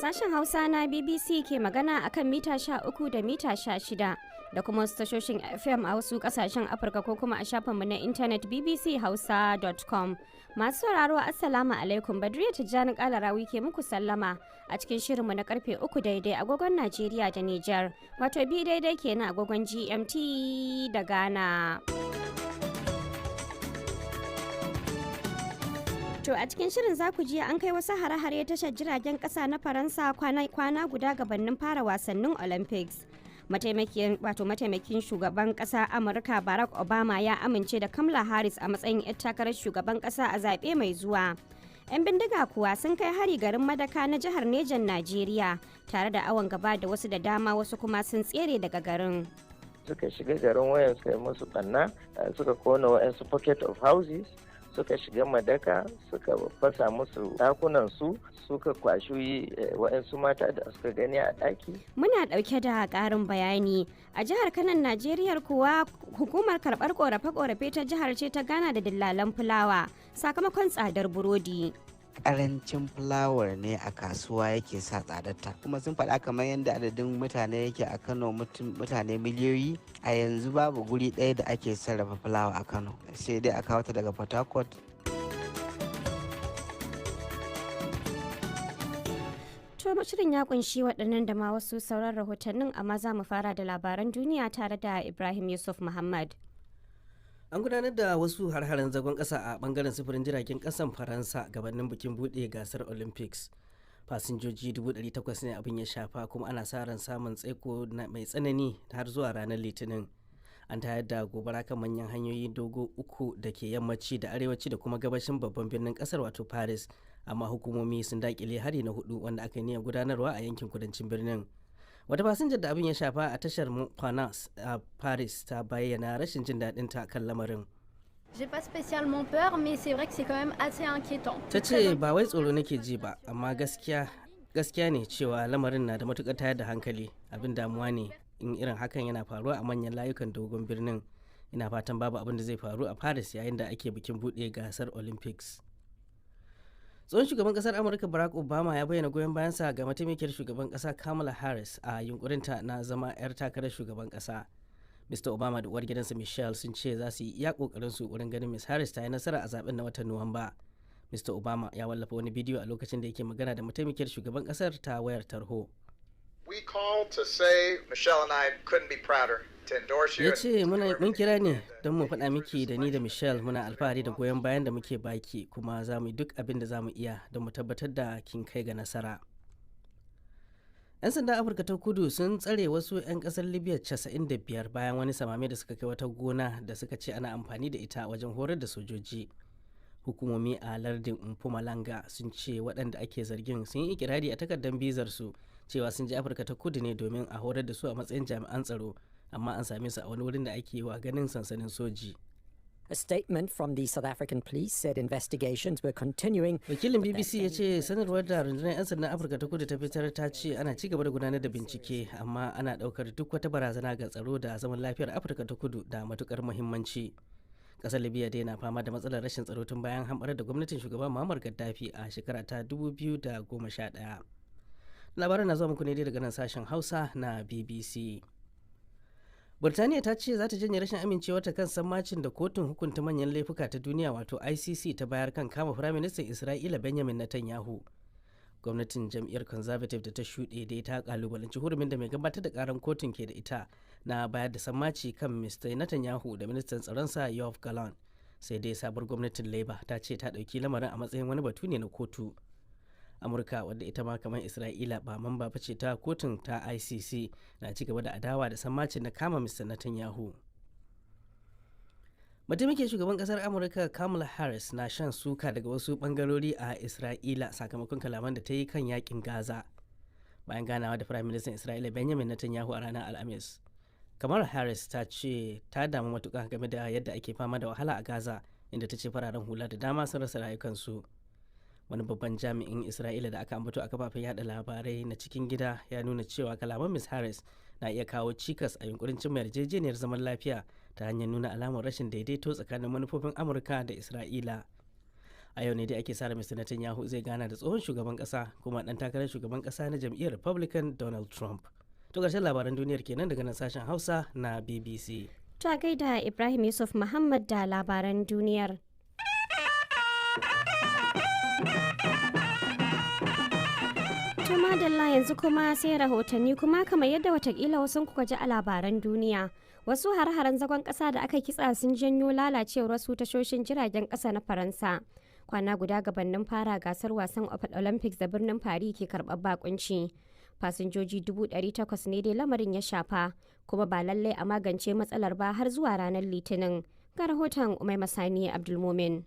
Sashen Hausa na BBC ke magana akan mita 13 da mita 16 da kuma wasu tashoshin FM a wasu kasashen Afirka ko kuma a shafinmu na intanet bbchausa.com. Masu sauraro, Assalamu alaikum, Badriya Tijjani Kalarawi ke muku sallama a cikin shirinmu na karfe 3 daidai agogon Najeriya da Nijar, wato 2 daidai kenan agogon GMT da Ghana. To, a cikin shirin za ku ji an kai wasu hare-hare tashar jiragen kasa na Faransa kwana guda gabanin fara wasannin Olympics. Mataimakin, wato mataimakin shugaban kasa Amurka Barack Obama ya amince da Kamala Harris a matsayin 'yar takarar shugaban kasa a zaɓe mai zuwa. 'Yan bindiga kuwa sun kai hari garin Madaka na jihar Nejan Najeriya tare da awon gaba da wasu da dama, wasu kuma sun tsere daga garin. Suka shiga garin wayan, suka yi musu banna, suka kona wayansu pocket of houses, suka shiga Madaka, suka fasa musu dakunan su, suka kwashi waɗansu mata da suka gani a ɗaki. Muna ɗauke da ƙarin bayani. A jihar Kanan Najeriya kuwa, hukumar karɓar ƙorafe-ƙorafe ta jihar ce ta gana da dillalan fulawa sakamakon tsadar burodi. Karancin fulawar ne a kasuwa yake sa tsadarta, kuma sun faɗa kamar yadda adadin mutane yake a Kano, mutane miliyoyi, a yanzu babu guri ɗaya da ake sarrafa fulawa a Kano, sai dai a kawo ta daga Port Harcourt. To, shirin ya kunshi waɗannan da ma wasu sauran rahotannin, amma za mu fara da labaran duniya tare da Ibrahim Yusuf Muhammad. An gudanar da wasu har-haren zagon ƙasa a bangaren sufurin jiragen ƙasan Faransa gabanin bikin buɗe gasar Olympics. Fasinjoji 800 ne abin ya shafa, kuma ana sa ran samun tsaiko mai tsanani har zuwa ranar Litinin. An tayar da gobara kan manyan hanyoyi dogo uku da ke yammaci da arewaci da kuma gabashin babban birnin kasar, wato Paris, amma hukumomi sun dakile hari na hudu wanda aka yi niyyar gudanarwa a yankin kudancin birnin. Wata fasinjar da abin ya shafa a tashar Montparnasse a Paris ta bayyana rashin jin daɗin ta kan lamarin. J'ai pas spécialement peur, mais c'est vrai que c'est quand même assez inquiétant. Ta ce, "Ba wai tsoro nake ji ba, amma gaskiya gaskiya ne cewa lamarin na da matukar tayar da hankali. Abin damuwa ne in irin hakan yana faruwa a manyan layukan dogon birnin. Ina fatan babu abin da zai faru a Paris yayin da ake bikin buɗe gasar Olympics." Tsohon shugaban kasar Amurka Barack Obama ya bayyana goyon bayansa ga mataimakiyar shugaban kasa Kamala Harris a yunkurinta na zama 'yar takarar shugaban kasa. Mr Obama da uwar gidansa Michelle sun ce za su yi iya kokarin su wurin ganin Ms Harris ta yi nasara a zaben na watan Nuwamba. Mr Obama ya wallafa wani bidiyo a lokacin da yake magana da mataimakiyar shugaban kasar ta wayar tarho. We called to say Michelle and I couldn't be prouder to endorse you. Ya ce, "Mun kira ne don mu faɗa miki da ni da Michelle muna alfahari da goyon bayan da muke baki, kuma za mu yi duk abin da za mu iya don mu tabbatar da kin kai ga nasara." 'Yan sandan Afirka ta Kudu sun tsare wasu 'yan kasar Libya 95 bayan wani samame da suka kai wata gona da suka ce ana amfani da ita wajen horar da sojoji. Hukumomi a lardin Mpumalanga sun ce waɗanda ake zargin sun yi ikirari a takardar bizar su cewa sun je Afirka ta Kudu ne domin a horar da su a matsayin jami'an tsaro, amma an same su a wani wurin da ake wa ganin sansanin soji. A statement from the South African police said investigations were continuing. Wakilin BBC ya ce sanarwar da rundunar 'yan sandan Afirka ta Kudu ta fitar ta ce ana ci gaba da gudanar da bincike, amma ana daukar duk wata barazana ga tsaro da zaman lafiyar Afirka ta Kudu da matukar muhimmanci. Kasar Libya dai na fama da matsalar rashin tsaro tun bayan hamɓarar da gwamnatin shugaban Muammar Gaddafi a shekara ta 2011. Labaran na zuwa muku ne daga nan sashen Hausa na BBC. Burtaniya ta ce za ta janye rashin amincewarta kan sammacin da kotun hukunta manyan laifuka ta duniya, wato ICC, ta bayar kan kama Firaministan Isra'ila Benjamin Netanyahu. Gwamnatin jam'iyyar Conservative da ta shuɗe dai ta kalubalanci hurumin da mai gabatar da karan kotun ke da ita na bayar da sammaci kan Mr Netanyahu da ministan tsaronsa Yoav Gallant. Sai dai sabuwar gwamnatin Labour ta ce ta ɗauki lamarin a matsayin wani batu ne na kotu. Amurka, wadda ita ma kamar Isra'ila ba mamba ce ta kotun ta ICC, na ci gaba da adawa da sammacin na kama Mr Netanyahu. Mataimakin shugaban kasar Amurka Kamala Harris na shan suka daga wasu bangarori a Isra'ila sakamakon kalaman da ta yi kan yakin Gaza. Bayan ganawa da Firayim Ministan Isra'ila Benjamin Netanyahu a ranar Alhamis, Kamala Harris ta ce ta damu matuka game da yadda ake fama da wahala a Gaza, inda ta ce fararen hula da dama sun rasa rayukansu. Wani babban jami'in Isra'ila da aka ambato a kafafen yada labarai na cikin gida ya nuna cewa kalaman Ms Harris na iya kawo cikas a yunkurin cimma yarjejeniyar zaman lafiya ta hanyar nuna alamar rashin daidaito tsakanin manufofin Amurka da Isra'ila. A A yau ne dai ake sa ran Mr. Netanyahu zai gana da tsohon shugaban kasa kuma dan takarar shugaban kasa na jam'iyyar Republican Donald Trump. To ƙarshen labaran duniyar kenan daga nan sashen Hausa na BBC. Ta gaida Ibrahim Yusuf Muhammad da labaran duniyar. To madalla, yanzu kuma sai rahotanni. Kuma kamar yadda watakila wasu kuka ji a labaran duniya, wasu har-haren zagon kasa da aka kitsa sun janyo lalacewar wasu tashoshin jiragen kasa na Faransa kwana guda gabanin fara gasar wasan Olympics da birnin Paris ke karɓar bakunci. Fasinjoji 800,000 ne dai lamarin ya shafa, kuma ba lallai a magance matsalar ba har zuwa ranar Litinin. Ga rahoton Umai Masani Abdulmumin.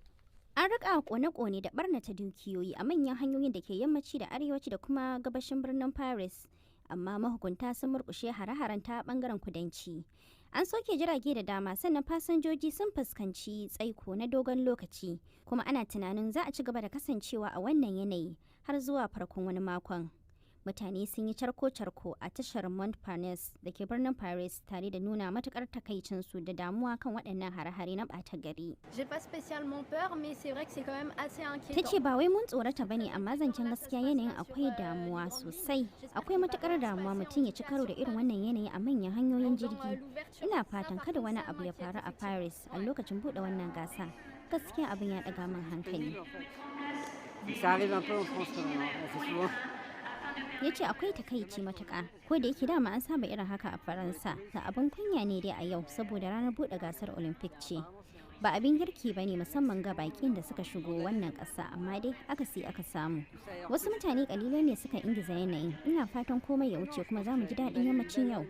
An rika kone-kone da barnata dukiyoyi a manyan hanyoyin da ke yammaci da arewaci da kuma gabashin birnin Paris, amma mahukunta sun murkushe hare-haren ta bangaren kudanci. An soke jirage da dama, sannan fasinjoji sun fuskanci tsaiko na dogon lokaci, kuma ana tunanin za a ci gaba da kasancewa a wannan yanayi har zuwa farkon wani makon. Mutane sun yi carko-carko a tashar Montparnasse da ke birnin Paris tare da nuna matukar takaicinsu da damuwa kan waɗannan hare-hare na ɓata gari. Ta ce ba wai mun tsorata bane, amma zancen gaskiya yanayin akwai damuwa sosai. Akwai matukar damuwa mutum ya ci karo da irin wannan yanayi a manyan hanyoyin jirgi. Ina fatan kada wani abu ya faru a Paris a lokacin buɗe wannan gasa. Gaskiya abin ya ɗaga min hankali. Ya ce akwai takaici matuka, ko da yake dama an saba irin haka a Faransa. Da abin kunya ne dai a yau saboda ranar bude gasar Olympic ce. Ba abin girki ba ne, musamman ga bakin da suka shigo wannan kasa, amma dai aka sai aka samu. Wasu mutane kalilan ne suka ingiza yanayin. Ina fatan komai ya wuce kuma za mu ji daɗin yammacin yau.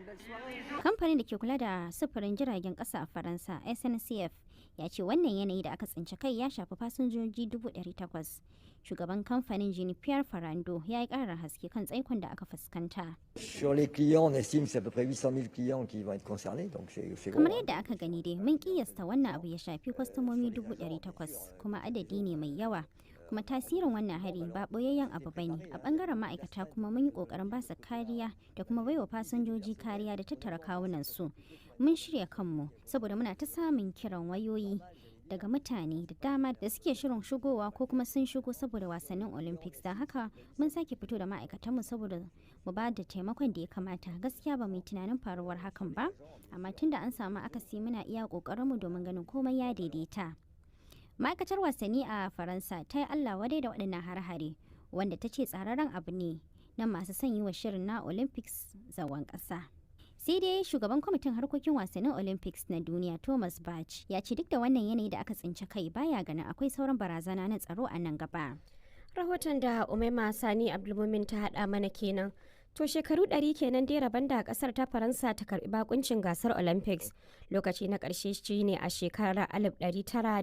Kamfanin da ke kula da sufurin jiragen ƙasa a Faransa, SNCF, ya ce wannan yanayi da aka tsinci kai ya shafi fasinjoji 800,000. Shugaban kamfanin, Jean Pierre Farando, ya yi ƙarin haske kan tsaikon da aka fuskanta. Sur les clients, on estime que c'est à peu près 800 000 clients qui vont être concernés, donc c'est gros. Kamar yadda aka gani dai, mun kiyasta wannan abu ya shafi kwastomomi 800,000, kuma adadi ne mai yawa. Kuma tasirin wannan hari ba boyayyen abu bane. A bangaren ma'aikata kuma, mun yi kokarin ba su kariya da kuma baiwa fasinjoji kariya da tattara kawunan su. Mun shirya kanmu saboda muna ta samun kiran wayoyi daga mutane da dama da suke shirin shigowa ko kuma sun shigo saboda wasannin Olympics, don haka mun sake fito da ma'aikatanmu saboda mu ba da taimakon da ya kamata. Gaskiya ba mu yi tunanin faruwar hakan ba, amma tunda an samu akasi, muna iya kokarinmu domin ganin komai ya daidaita. Ma'aikatar wasanni a Faransa ta yi Allah wadai da waɗannan har-hare, wanda ta ce tsararren abu ne na masu son yi wa shirin na Olympics zagon ƙasa. Sai dai shugaban kwamitin harkokin wasannin Olympics na duniya, Thomas Bach, ya ce duk da wannan yanayi da aka tsinci kai, baya ganin akwai sauran barazana na tsaro a nan gaba. Rahoton da Umaima Sani Abdulmumin ta haɗa mana kenan. To, shekaru 100 kenan dai rabon da kasar ta Faransa ta karbi bakuncin gasar Olympics. Lokaci na ƙarshe shi ne a shekarar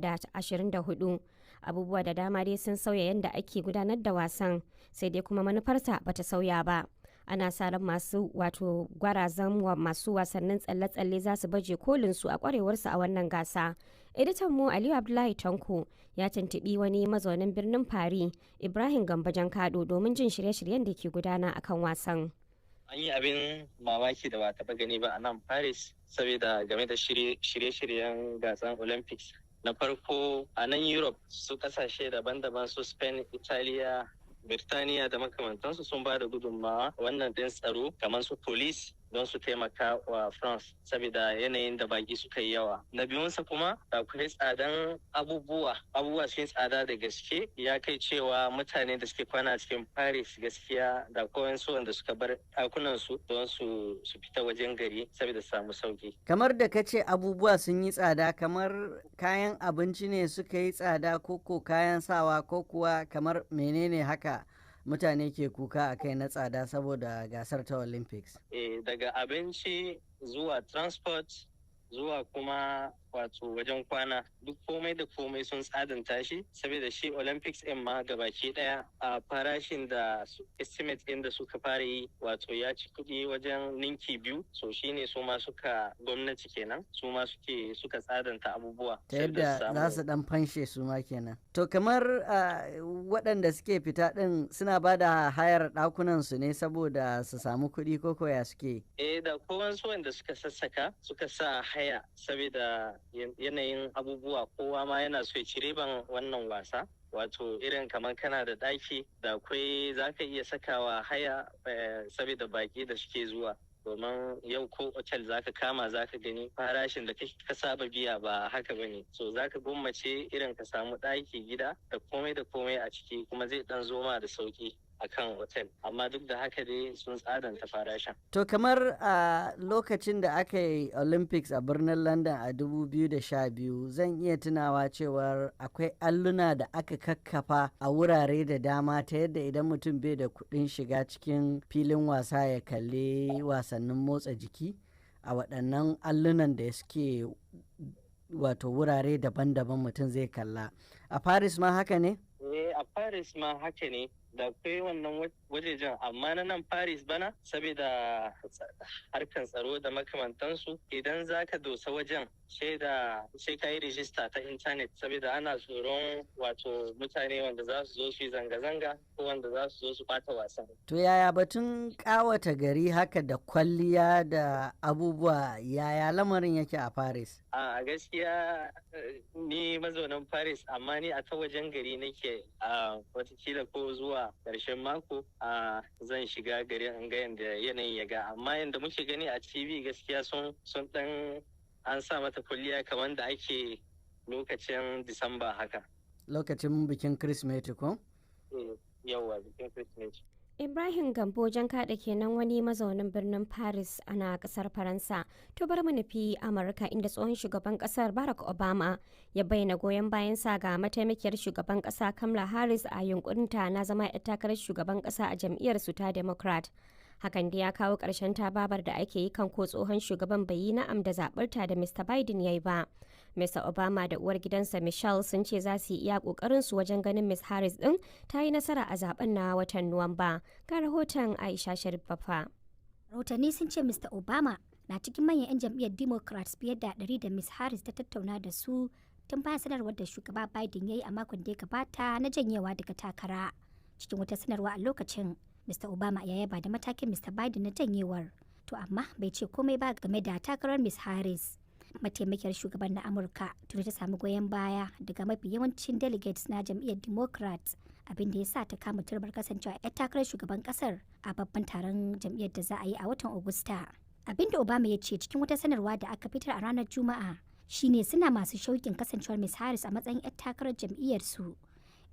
1924. Abubuwa da dama dai sun sauya yadda ake gudanar da wasan, sai dai kuma manufarsa bata sauya ba. Ana sa ran masu wato gwarazan wa masu wasannin tsalle-tsalle za su baje kolin su a kwarewarsu a wannan gasa. Editan mu Aliyu Abdullahi Tanko ya tuntubi wani mazaunin birnin Paris, Ibrahim Gambajan Kado, domin jin shirye-shiryen da ke gudana akan wasan. An yi abin mamaki da ba taɓa gani ba a nan Paris saboda game da shirye-shiryen gasan Olympics. Na farko, a nan Europe su kasashe daban-daban su Spain, Italiya, Birtaniya da makamantansu sun ba da gudunmawa wannan ɗin tsaro kamar su police don su taimaka wa France saboda yanayin da baki suka yi yawa. Na biyunsa kuma, akwai tsadan abubuwa. Abubuwa sun tsada da gaske, ya kai cewa mutane da suke kwana cikin Paris gaskiya da kowansu wanda suka bar ɗakunan su don su fita wajen gari saboda samu sauki. Kamar da ka ce abubuwa sun yi tsada, kamar kayan abinci ne suka yi tsada ko kayan sawa ko kuwa kamar menene haka mutane ke kuka a kai na tsada saboda gasar ta Olympics? Daga abinci zuwa transport zuwa kuma wato wajen kwana, duk komai da komai sun tsadanta shi saboda shi Olympics ɗin ma gabaki ɗaya a farashin da estimate ɗin da suka fara yi wato ya ci kuɗi wajen ninki biyu. So shine su ma suka gwamnati kenan su ma suke suka tsadanta abubuwa. Ta yadda za su dan fanshe su ma kenan. To, kamar waɗanda suke fita ɗin suna ba da hayar ɗakunan su ne saboda su samu kuɗi ko koya suke? Eh, da kowansu wanda suka sassaka suka sa haya saboda yanayin abubuwa, kowa ma yana so ya ci riban wannan wasa. Wato irin kamar kana da ɗaki da akwai za ka iya sakawa haya, saboda baƙi da suke zuwa. Domin yau ko otal zaka kama, zaka gani farashin da ka saba biya ba haka bane. So zaka gwammace irin ka samu ɗaki, gida da komai da komai a ciki, kuma zai ɗan zo ma da sauki akan otal. Amma duk da haka dai sun tsadanta farashin. To kamar a lokacin da aka yi Olympics a birnin London a 2012, zan iya tunawa cewar akwai alluna da aka kakkafa a wurare da dama ta yadda idan mutum bai da kuɗin shiga cikin filin wasa ya kalli wasannin motsa jiki, a waɗannan allunan da suke wato wurare daban-daban mutum zai kalla. A Paris ma haka ne? Eh, a Paris ma haka ne, da akwai wannan wajejen, amma na nan Paris bana, saboda harkan tsaro da makamantansu, idan za ka dosa wajen sai da sai ka yi rijista ta intanet, saboda ana tsoron wato mutane wanda za su zo su yi zanga-zanga ko wanda za su zo su bata wasan. To yaya batun ƙawata gari haka da kwalliya da abubuwa, yaya lamarin yake a Paris? A gaskiya ni mazaunin Paris, amma ni a ta wajen gari nake. A watakila ko zuwa ƙarshen mako a zan shiga garin in ga yadda yanayin ya ga, amma yadda muke gani a TV, gaskiya sun dan an sa mata kwalliya kamar da ake lokacin Disamba haka. Lokacin bikin Kirsimeti ko? Yawwa, bikin Kirsimeti. Ibrahim Gambo kaɗa kenan, wani mazaunin birnin Paris ana kasar Faransa. To bar mu nufi Amurka, inda tsohon shugaban kasar Barack Obama ya bayyana goyon bayansa ga mataimakiyar shugaban kasa Kamala Harris a yunkurinta na zama 'yar takarar shugaban kasa a jam'iyyar su ta Democrat. Hakan da ya kawo ƙarshen tababar da ake yi kan ko tsohon shugaban bai yi na'am da zaɓarta da Mr. Biden ya yi ba. Mr. Obama da uwar gidansa Michelle sun ce za su yi iya ƙoƙarin su wajen ganin Ms. Harris ɗin ta yi nasara a zaben na watan Nuwamba. Ga rahoton Aisha Sharif Bafa. Rahotanni sun ce Mr. Obama na cikin manyan 'yan jam'iyyar Democrats fiye da 100 da Ms. Harris ta tattauna da su tun bayan sanarwar da shugaba Biden ya yi a makon da ya gabata na janyewa daga takara. Cikin wata sanarwa a lokacin, Mr. Obama ya yaba da matakin Mr. Biden na janyewar, to amma bai ce komai ba game da takarar Ms. Harris. Mataimakiyar shugaban na Amurka tuni ta samu goyon baya daga mafi yawancin delegates na jam'iyyar Democrat, abin da ya sa ta kama turbar kasancewa 'yar takarar shugaban kasar a babban taron jam'iyyar da za a yi a watan Agusta. Abin da Obama ya ce cikin wata sanarwa da aka fitar a ranar Juma'a shine suna masu shauƙin kasancewar Ms. Harris a matsayin 'yar takarar jam'iyyarsu,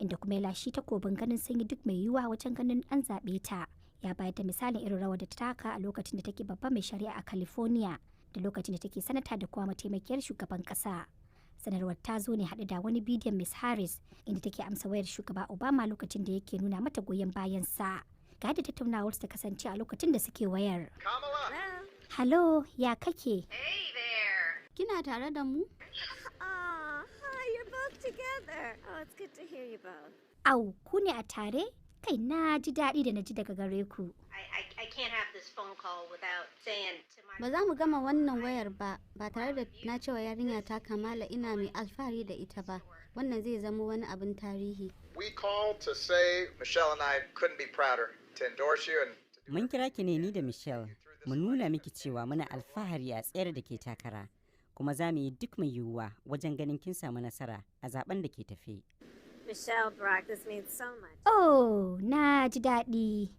inda kuma ya lashi takobin ganin sun yi duk mai yiwuwa wajen ganin an zaɓe ta. Ya bayar da misalin irin rawar da ta taka a lokacin da take babba mai shari'a a California da lokacin da take sanata da kuma mataimakiyar shugaban ƙasa. Sanarwar ta zo ne haɗe da wani bidiyon Ms. Harris inda take amsa wayar shugaba Obama lokacin da yake nuna mata goyon bayan sa. Ga yadda tattaunawar ta kasance a lokacin da suke wayar. Halo, ya kake? Kina tare da mu? Hi, you're both together. Oh, it's good to hear you both. Au, ku ne a tare? Kai, na ji daɗi da na ji daga gare ku. Ba za mu gama wannan wayar ba ba tare da na cewa yarinya ta Kamala ina mai alfahari da ita ba. Wannan zai zama wani abin tarihi. We called to say Michelle and I couldn't be prouder to endorse you and Mun kira ki ne ni da Michelle mu nuna miki cewa muna alfahari a tsayar da ke takara, kuma za mu yi duk mai yiwuwa wajen ganin kin samu nasara a zaben da ke tafe. Michelle, Barack, this means so much. Oh, na ji daɗi.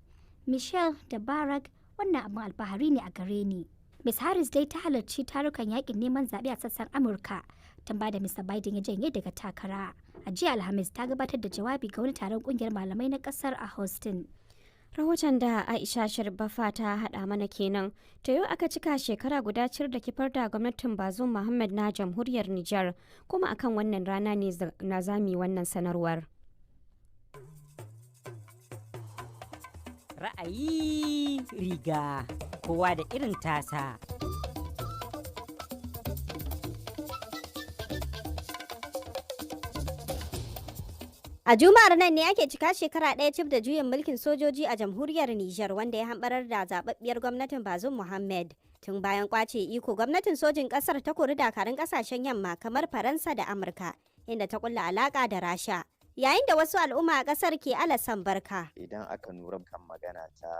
Michelle da Barack, wannan abin alfahari ne a gare ni. Ms. Harris dai ta halarci tarukan yakin neman zaɓe a sassan Amurka tun ba da Mr. Biden ya janye daga takara. A jiya Alhamis ta gabatar da jawabi ga wani taron ƙungiyar malamai na ƙasar a Houston. Rahoton da Aisha Sharbafa ta haɗa mana kenan. To yau aka cika shekara guda cir da kifar da gwamnatin Bazoum Muhammad na jamhuriyar Nijar, kuma akan wannan rana ne na zami wannan sanarwar. Ra'ayi riga kowa da irin tasa. A Juma'ar nan ne ake cika shekara ɗaya cif da juyin mulkin sojoji a jamhuriyar Nijar wanda ya hambarar da zababbiyar gwamnatin Bazoum Muhammad. Tun bayan kwace iko, gwamnatin sojin ƙasar ta kori dakarun ƙasashen yamma kamar Faransa da Amurka, inda ta kulla alaƙa da Rasha. Yayin da wasu al'umma a ƙasar ke alasan barka. Idan aka nura kan magana ta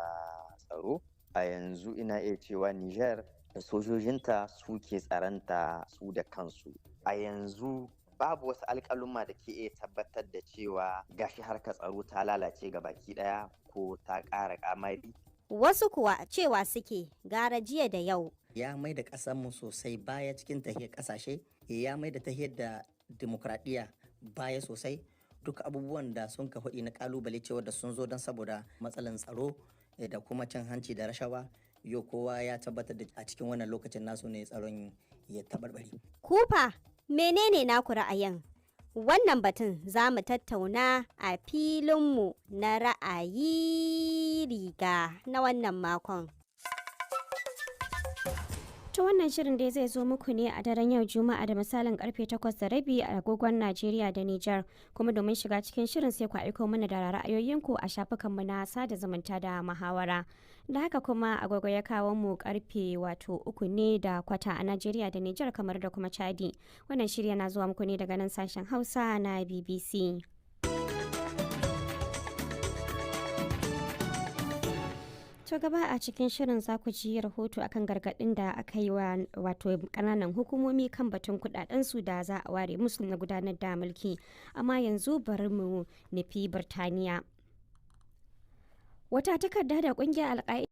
tsaro, a yanzu ina iya cewa Nijar da sojojinta suke tsaranta su da kansu. A yanzu Babu wasu alƙaluma da ke iya tabbatar da cewa gashi harkar tsaro ta lalace ga baki ɗaya ko ta ƙara ƙamari. Wasu kuwa cewa suke gara jiya da yau. Ya mai da ƙasarmu sosai baya cikin tahiyar ƙasashe, ya mai da tahiyar da dimokuraɗiyya baya sosai. Duk abubuwan da sun ka faɗi na ƙalubale cewa da sun zo don saboda matsalan tsaro da kuma cin hanci da rashawa, yau kowa ya tabbatar da a cikin wannan lokacin nasu ne tsaron ya taɓarɓare. Kufa, menene naku ra'ayin? Wannan batun za mu tattauna a filinmu na ra'ayi riga na wannan makon. Ta wannan shirin dai zai zo muku ne a daren yau Juma'a da misalin karfe 8:30 a agogon Najeriya da Nijar. Kuma domin shiga cikin shirin sai ku aiko mana da ra'ayoyinku a shafukanmu na sada zumunta da muhawara. Da haka kuma agogo ya kawo mu karfe wato 3:15 a Najeriya da Nijar kamar da kuma Chadi. Wannan shirya na zuwa muku ne daga nan sashen Hausa na BBC. To gaba a cikin shirin za ku ji rahoto akan gargaɗin da aka yi wa wato kananan hukumomi kan batun kudaden su da za a ware musu na gudanar da mulki. Amma yanzu bari mu nufi Birtaniya. Wata takarda da kungiyar Alƙa'ida